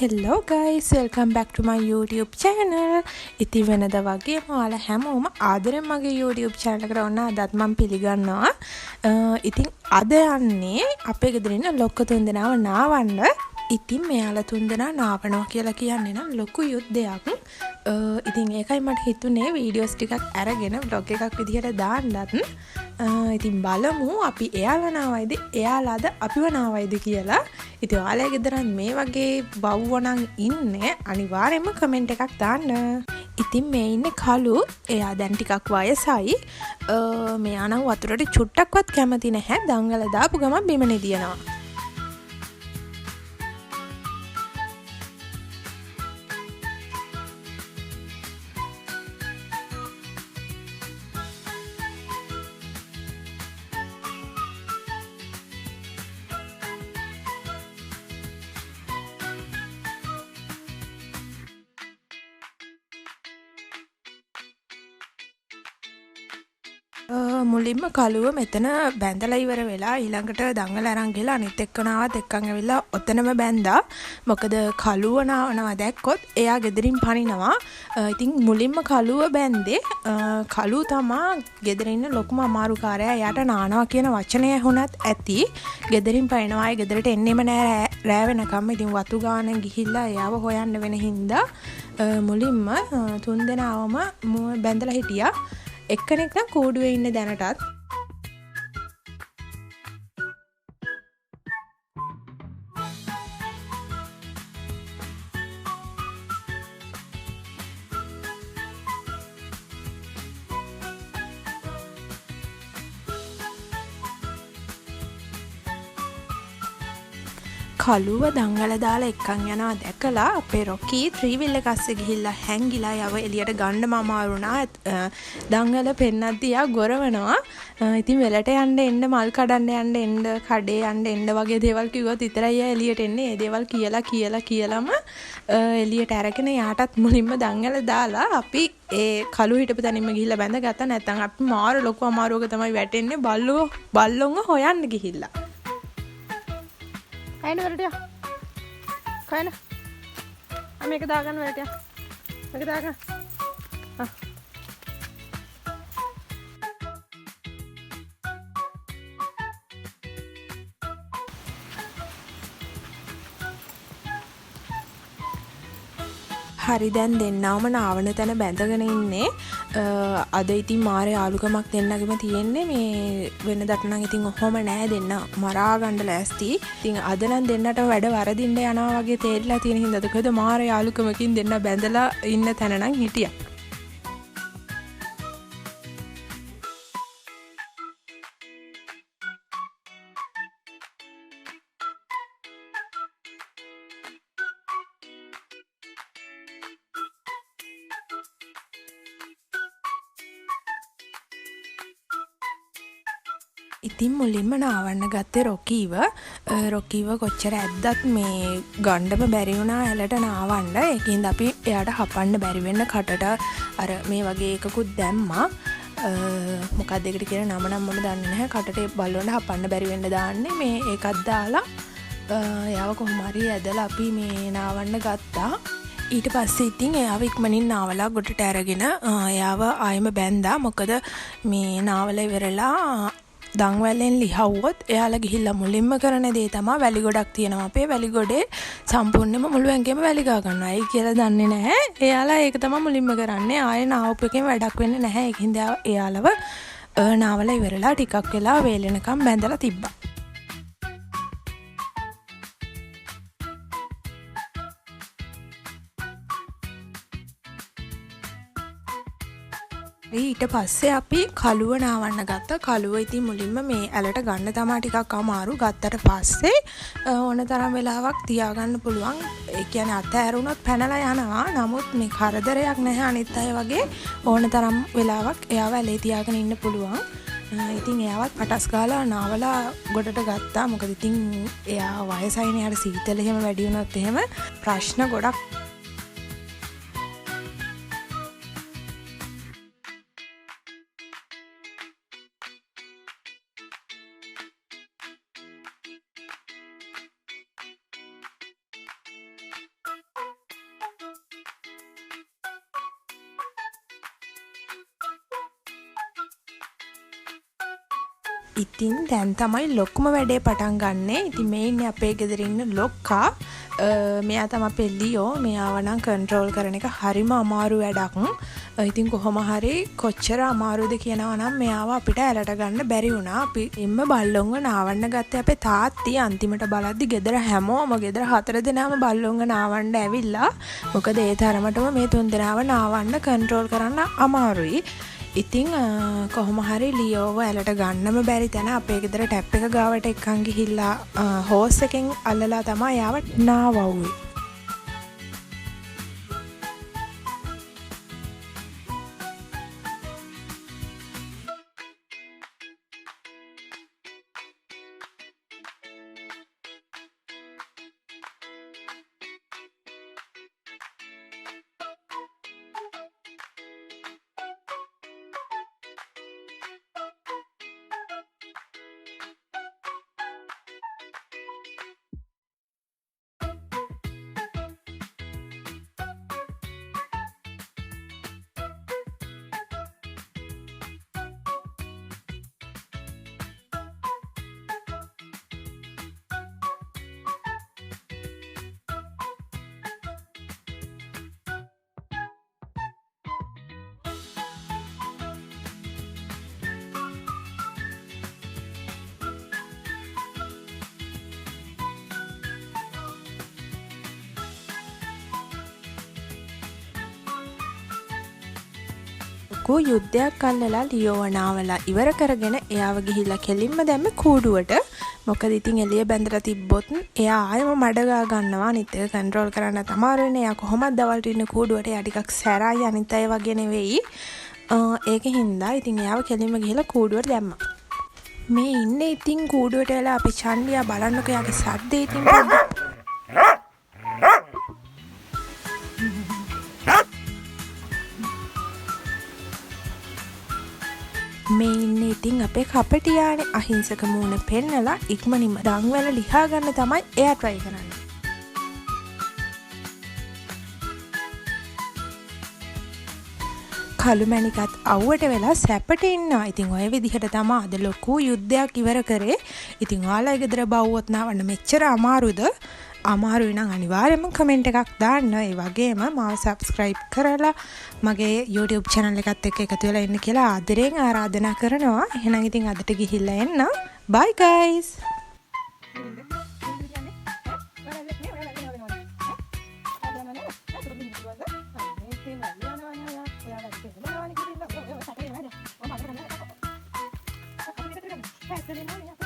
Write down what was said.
Hello guys, welcome back to my YouTube channel. ඉතින් වෙනදා වගේම ඔයාලා හැමෝම ආදරෙන් මගේ YouTube channel එකට ඔන්න අදත් මම පිළිගන්නවා. ඉතින් අද යන්නේ අපේ ගෙදර ඉන්න ලොක්ක තුන්දෙනාව නාවන්න. ඉතින් මෙයාලා තුන්දෙනා නාවනවා කියලා කියන්නේ නම් ලොකු යුද්ධයක්. ඉතින් ඒකයි මට හිතුනේ වීඩියෝස් ටිකක් අරගෙන vlog එකක් විදිහට දාන්නත්. ඉතින් බලමු අපි එයාලා නාවයිද එයාලාද අපිව නාවයිද කියලා. ඉතින් ඔයාලා ගෙදරන් මේ වගේ බව්වෝ නම් ඉන්නේ අනිවාර්යයෙන්ම කමෙන්ට් එකක් දාන්න. ඉතින් මේ ඉන්නේ කළු. එයා දැන් ටිකක් වයසයි. මෙයා නම් වතුරට චුට්ටක්වත් කැමති නැහැ. දඟල දාපු ගමන් බිම නිදියනවා. මුලින්ම කළුව මෙතන බැඳලා ඉවර වෙලා ඊළඟට දඟල අරන් ගිහලා අනිත් එක්කනාවත් එක්කන් ඇවිල්ලා ඔතනම බැඳා. මොකද කළුව නාවනවා දැක්කොත් එයා ගෙදරින් පනිනවා. ඉතින් මුලින්ම කළුව බැඳේ. කළුව තමා ගෙදර ඉන්න ලොකුම අමාරුකාරයා. එයාට නානවා කියන වචනය ඇහුණත් ඇති. ගෙදරින් පනිනවා. ආයේ ගෙදරට එන්නෙම නෑ රෑ වෙනකම්. ඉතින් වතු ගාන ගිහිල්ලා එයාව හොයන්න වෙන හින්දා මුලින්ම තුන් දෙනාවම බැඳලා හිටියා. එක්කෙනෙක් නම් කූඩුවේ ඉන්නේ දැනටත්. කළුව දඟල දාලා එක්කන් යනවා දැකලා අපේ රොකී ත්‍රිවිල් එක අස්සේ ගිහිල්ලා හැංගිලා යව එළියට ගන්නම අමාරු වුණා. දඟල පෙන්නද්දී යා ගොරවනවා. ඉතින් වෙලට යන්න එන්න මල් කඩන්න යන්න එන්න කඩේ යන්න එන්න වගේ දේවල් කිව්වොත් විතරයි යා එළියට එන්නේ. ඒ දේවල් කියලා කියලා කියලාම එළියට අරගෙන යාටත් මුලින්ම දඟල දාලා අපි ඒ කළු හිටපු තැනින්ම ගිහිල්ලා බැඳගත්තා. නැත්තම් අපි මාර ලොකු අමාරුවක තමයි වැටෙන්නේ බල්ලෝ බල්ලොන්ව හොයන්න ගිහිල්ලා. කයින වලට යා. කයින. ආ මේක දාගන්න වලට යා. මේක දාගන්න. ආ. හරි දැන් දෙන්නවම නාවන තැන බැඳගෙන ඉන්නේ. අද ඉතින් මාර යාළුකමක් දෙන්නගෙම තියෙන්නේ. මේ වෙනදට නම් ඉතින් ඔහොම නෑ දෙන්න මරා ගන්න ලෑස්ති. ඉතින් අද නම් දෙන්නට වැඩ වරදින්න යනවා වගේ තේරිලා තියෙන හින්දාද කොහෙද මාර යාළුකමකින් දෙන්න බැඳලා ඉන්න තැන නම් හිටියා. ඉතින් මුලින්ම නාවන්න ගත්තේ රොකීව. රොකීව කොච්චර ඇද්දත් මේ ගණ්ඩම බැරි වුණා ඇලට නාවන්න. ඒකින්ද අපි එයාට හපන්න බැරි වෙන්න කටට අර මේ වගේ එකකුත් දැම්මා. මොකක්ද ඒකට කියන නම නම් මම දන්නේ නැහැ. කටට බල්ලොන්ට හපන්න බැරි වෙන්න දාන්නේ. මේ ඒකත් දාලා එයාව කොහොම හරි ඇදලා අපි මේ නාවන්න ගත්තා. ඊට පස්සේ ඉතින් එයාව ඉක්මනින් නාවලා ගොඩට අරගෙන එයාව ආයෙම බැන්දා. මොකද මේ නාවලා ඉවරලා දන්වැලෙන් ලිහව්වොත් එයාලා ගිහිල්ලා මුලින්ම කරන දේ තමා වැලි ගොඩක් තියෙනවා අපේ වැලි ගොඩේ සම්පූර්ණයෙන්ම මුළු ඇඟේම වැලි ගා ගන්නවා. ඇයි කියලා දන්නේ නැහැ. එයාලා ඒක තමා මුලින්ම කරන්නේ. ආයේ නාවපු එකෙන් වැඩක් වෙන්නේ නැහැ. ඒක හින්දා එයාලව නාවලා ඉවරලා ටිකක් වෙලා වේලෙනකම් බැඳලා තිබ්බා. ඊට පස්සේ අපි කළුව නාවන්න ගත්තා. කළුව ඉතින් මුලින්ම මේ ඇලට ගන්න තමා ටිකක් අමාරු. ගත්තට පස්සේ ඕන තරම් වෙලාවක් තියාගන්න පුළුවන්. ඒ කියන්නේ අත ඇරුණොත් පැනලා යනවා. නමුත් මේ කරදරයක් නැහැ අනිත් අය වගේ ඕන තරම් වෙලාවක් එයාව ඇලේ තියාගෙන ඉන්න පුළුවන්. ඉතින් එයාවත් පටස් ගාලා නාවලා ගොඩට ගත්තා. මොකද ඉතින් එයා වයසයිනේ. එයාට සීතල එහෙම වැඩි වුණොත් එහෙම ප්‍රශ්න ගොඩක්. ඉතින් දැන් තමයි ලොකුම වැඩේ පටන් ගන්නෙ. ඉතින් මේ ඉන්නේ අපේ ගෙදර ඉන්න ලොක්කා. මෙයා තමයි අපේ ලියෝ. මෙයාව නම් කන්ට්‍රෝල් කරන එක හරිම අමාරු වැඩක්. ඉතින් කොහොම හරි කොච්චර අමාරුද කියනවා නම් මෙයාව අපිට ඇලට ගන්න බැරි වුණා. අපි එම්ම බල්ලොන්ව නාවන්න ගත්තේ අපේ තාත්ති. අන්තිමට බලද්දි ගෙදර හැමෝම ගෙදර 4 දෙනාම බල්ලොන්ව නාවන්න ඇවිල්ලා. මොකද ඒ තරමටම මේ 3 දෙනාව නාවන්න කන්ට්‍රෝල් කරන්න අමාරුයි. ඉතින් කොහොම හරි ලියෝව ඇලට ගන්නම බැරි තැන අපේ ගෙදර ටැප් එක ගාවට එක්කන් ගිහිල්ලා හෝස් එකෙන් අල්ලලා තමයි එයාව නාවවුවේ. ලොකු යුද්ධයක් අල්ලලා ලියෝව නාවලා ඉවර කරගෙන එයාව ගිහිල්ලා කෙලින්ම දැම්මේ කූඩුවට. මොකද ඉතින් එළිය බැඳලා තිබ්බොත් එයා ආයෙම මඩ ගා ගන්නවා. අනිත් එක කන්ට්‍රෝල් කරන්න අමාරු වෙන්නේ. එයා කොහොමද දවල්ට ඉන්න කූඩුවට එයා ටිකක් සැරයි අනිත් අය වගේ නෙවෙයි. ඒක හින්දා ඉතින් එයාව කෙලින්ම ගිහිල්ලා කූඩුවට දැම්මා. මේ ඉන්නේ ඉතින් කූඩුවට වෙලා අපි චණ්ඩියා බලන්නකෝ එයාගේ සද්දේ ඉතින් පොඩ්ඩක්. මේ ඉන්නේ ඉතින් අපේ කපටියානේ අහිංසක මූණ පෙන්නලා ඉක්මනින්ම දන්වැල ලිහා ගන්න තමයි එයා try කරන්නේ. කළු මැණිකත් අවුවට වෙලා සැපට ඉන්නවා. ඉතින් ඔය විදිහට තමයි අද ලොකු යුද්ධයක් ඉවර කරේ. ඉතින් ඔයාලා ගෙදර බව්වොත් නාවන්න මෙච්චර අමාරුද? අමාරුයි නම් අනිවාර්යයෙන්ම කමෙන්ට් එකක් දාන්න. ඒ වගේම මාව සබ්ස්ක්‍රයිබ් කරලා මගේ YouTube channel එකත් එක්ක එකතු වෙලා ඉන්න කියලා ආදරෙන් ආරාධනා කරනවා. එහෙනම් ඉතින් අදට ගිහිල්ලා එන්න. Bye guys. Thank you.